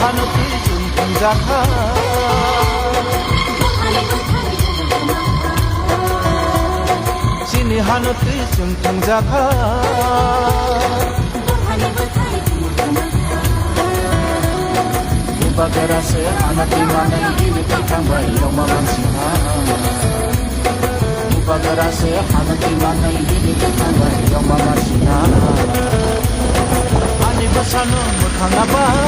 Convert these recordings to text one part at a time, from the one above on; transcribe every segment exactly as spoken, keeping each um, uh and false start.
Hano twi chwng thwngjakha. Chini hano twi chwng thwngjakha. Bubagra se hano twi manwi bini twi thangbai yongma mansinga. Bubagra se hano twi manwi bini twi thangbai yongma mansinga. Ani bwsano mwthangna bagwi.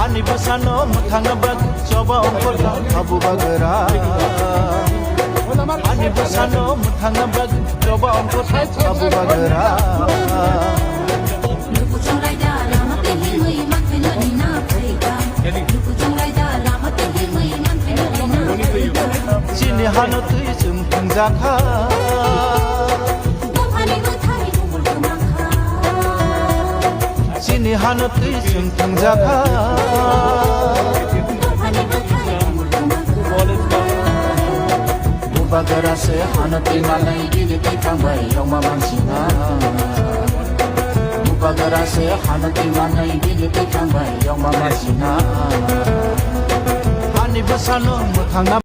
Ani bwsano mwthangna bagwi choba ongkha Bubagra. Ani bwsano mwthangna bagwi choba ongkha Bubagra. Chini hano twi chwng thwngjakha. Chini hano twi chwng thwngjakha. Bubagra se hano twi manwi bini twi thangbai yongma mansinga. Bubagra se hano twi manwi bini twi thangbai yongma mansinga. Ani bwsano mwthangna